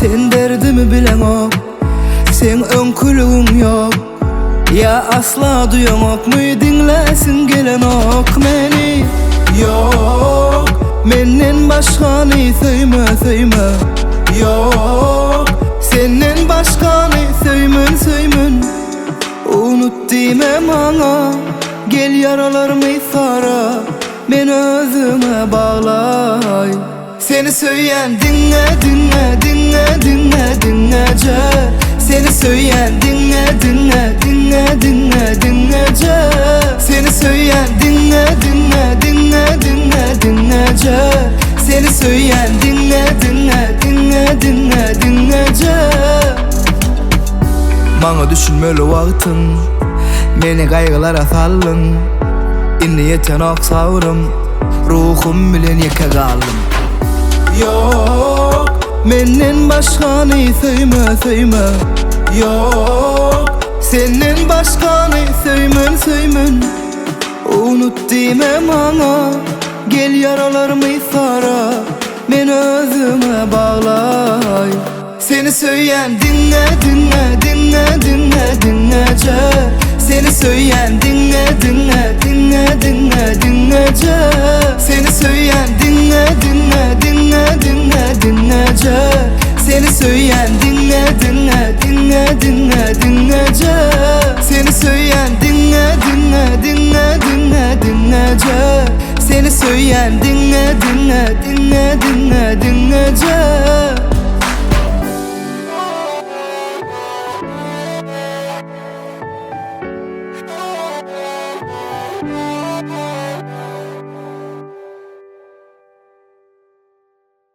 Sen derdimi bileňok Seň öňküligiň ýok Ýa asla duýaňokmy diňläsiň gelenok meni Ýok Menden başgany söýme söýme Ýok Senden başgany söýmen söýmen Unut diýme maňa Gel ýaralarymy sara Men özüňe baglaý Seni söýýän diňe diňe diňe diňe diňeje Seni söýýän diňe diňe diňe diňe diňeje Seni söýýän diňe diňe diňe diňe diňeje Seni söýýän diňe diňe diňe diňe diňeje Maňa düşünmeli wagtyň Meni gaýgylara saldyň Indi ýetenok sabrym Ruhum bilen ýeke galdym. Ýok, menden başgany söýme, söýme. Ýok, senden başgany söýmen, söýmen. Unut diýme maňa, gel ýaralarymy sara, men özüňe baglaý. Seni söýýän diňe diňe diňe diňe diňeje Seni söýýän diňe diňe diňe diňe diňeje Seni söýýän diňe diňe diňe diňe diňeje Seni söýýän diňe diňe diňe diňe diňeje Seni söýýän diňe diňe diňe diňe diňeje Seni söýýän diňe diňe diňe diňe diňeje.